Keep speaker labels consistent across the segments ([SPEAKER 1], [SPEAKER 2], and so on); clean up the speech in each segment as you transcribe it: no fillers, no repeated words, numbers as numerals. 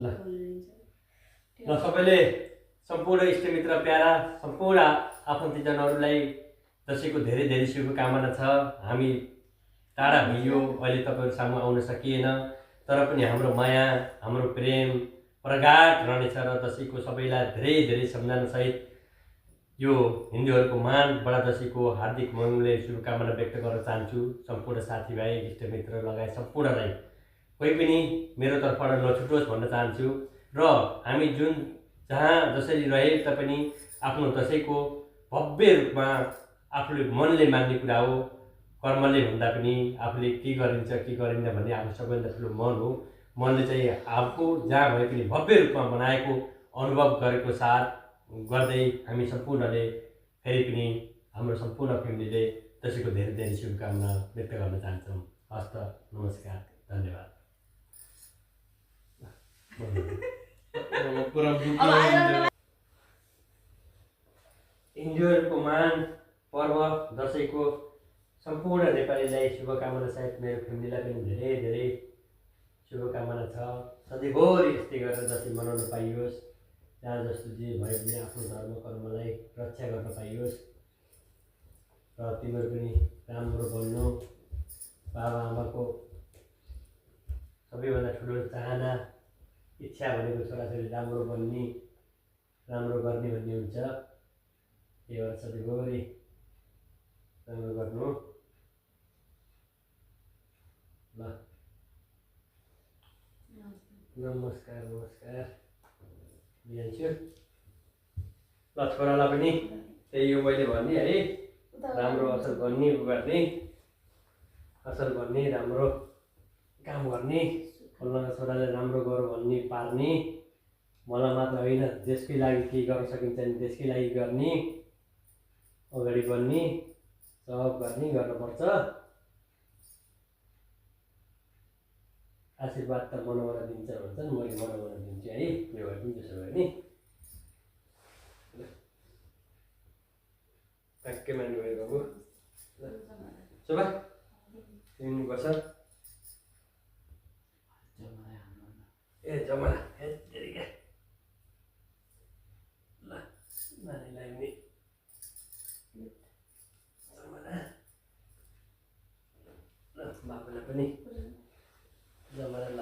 [SPEAKER 1] ल ल सबैले सम्पूर्ण इष्टमित्र प्यारा सम्पूर्ण आफन्तजनहरूलाई दसैँको धेरै धेरै शुभकामना छ। हामी टाढा भइयो, अहिले तपाईँहरू सामु आउन सकिएन, तर पनि हाम्रो माया हाम्रो प्रेम प्रगाढ रहनेछ र दसैँको सबैलाई धेरै धेरै सम्झनासहित यो हिन्दूहरूको महान बडा दसैँको हार्दिक मङ्गलमय शुभकामना व्यक्त गर्न चाहन्छु। सम्पूर्ण साथीभाइ इष्टमित्र लगायत सम्पूर्णलाई कोही पनि मेरो तर्फबाट नछुटोस् भन्न चाहन्छु। र हामी जुन जहाँ जसरी रहे तापनि आफ्नो दसैँको भव्य रूपमा आफूले मनले मान्ने कुरा हो। कर्मले भन्दा पनि आफूले के गरिन्छ के गरिन्छ भन्ने आफ्नो सबैभन्दा ठुलो मन हो। मनले चाहिँ आफू जहाँ भए पनि भव्य रूपमा बनाएको अनुभव गरेको साथ गर्दै हामी सम्पूर्णले फेरि पनि हाम्रो सम्पूर्ण फ्यामिलीले दसैँको धेरै धेरै शुभकामना व्यक्त गर्न चाहन्छौँ। हस्त नमस्कार, धन्यवाद। हिन्दूहरूको महान पर्व दसैँको सम्पूर्ण नेपालीलाई शुभकामना सहित मेरो फ्यामिलीलाई पनि धेरै धेरै शुभकामना छ। सधैँभरि यस्तै गरेर दसैँ मनाउन पाइयोस्, जहाँ जस्तो जे भए पनि आफ्नो धर्म कर्मलाई रक्षा गर्न पाइयोस् र तिमीहरू पनि राम्रो बन्नु। बाबा आमाको सबैभन्दा ठुलो चाहना इच्छा भनेको छोराछोरी राम्रो बन्ने राम्रो गर्ने भन्ने हुन्छ। त्यही भएर सधैँभरि राम्रो गर्नु। ल नमस्कार नमस्कार दिन्छु। ल छोरालाई पनि त्यही यो मैले भन्ने है, राम्रो असल गर्ने गर्ने असल भन्ने राम्रो काम गर्ने फलाना छोराले राम्रो गरौँ भन्ने पार्ने, मलाई मात्र होइन देशकै लागि केही गर्न सकिन्छ भने देशकै लागि गर्ने, अगाडि बढ्ने सब गर्ने गर्नुपर्छ। आशीर्वाद त मनबाट दिन्छ भन्छन्, मैले मनबाट दिन्छु है। यो भए पनि त्यसो भए नि ट्याक्कै मान्नु भयो बाबु। सुबा तिर्नुपर्छ। ए जमाना हेरिका ल नानीलाई नि जमाना ल बाबुलाई पनि जमाना ल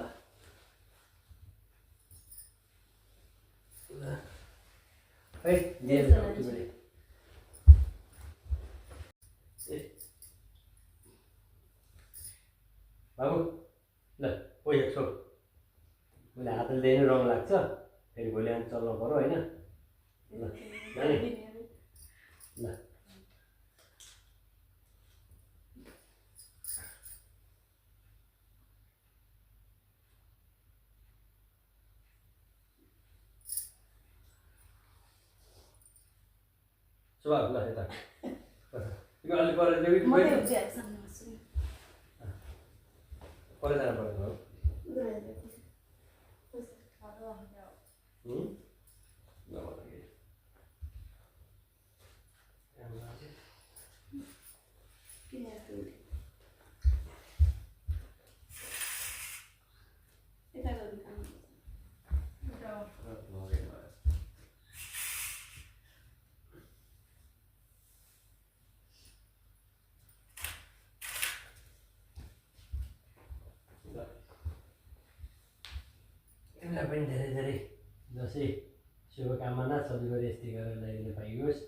[SPEAKER 1] है दिएर तिमीले बाबु ल पैसा छो मैले हातले दिनु रङ लाग्छ, फेरि भोलि आएर चल्नु पर्यो होइन। ल नानी ल सुबा ल यता तिमी अलि पर पर जानु पर्यो। तिमीलाई पनि धेरै धेरै दसैँ शुभकामना। सधैँभरि यस्तै गरेर ल्याइदिन पाइयोस्।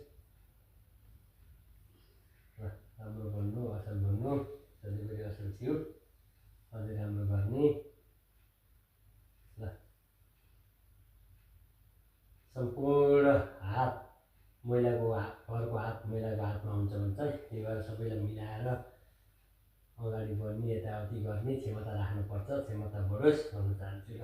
[SPEAKER 1] राम्रो बन्नु, असल बन्नु, सधैँभरि असल थियो, अझै राम्रो गर्ने। ल सम्पूर्ण हात महिलाको घरको हात महिलाको हातमा हुन्छ भन्छ, त्यही भएर सबैलाई मिलाएर अगाडि बढ्ने यताउति गर्ने क्षमता राख्नुपर्छ। क्षमता बढोस् भन्न चाहन्छु। ल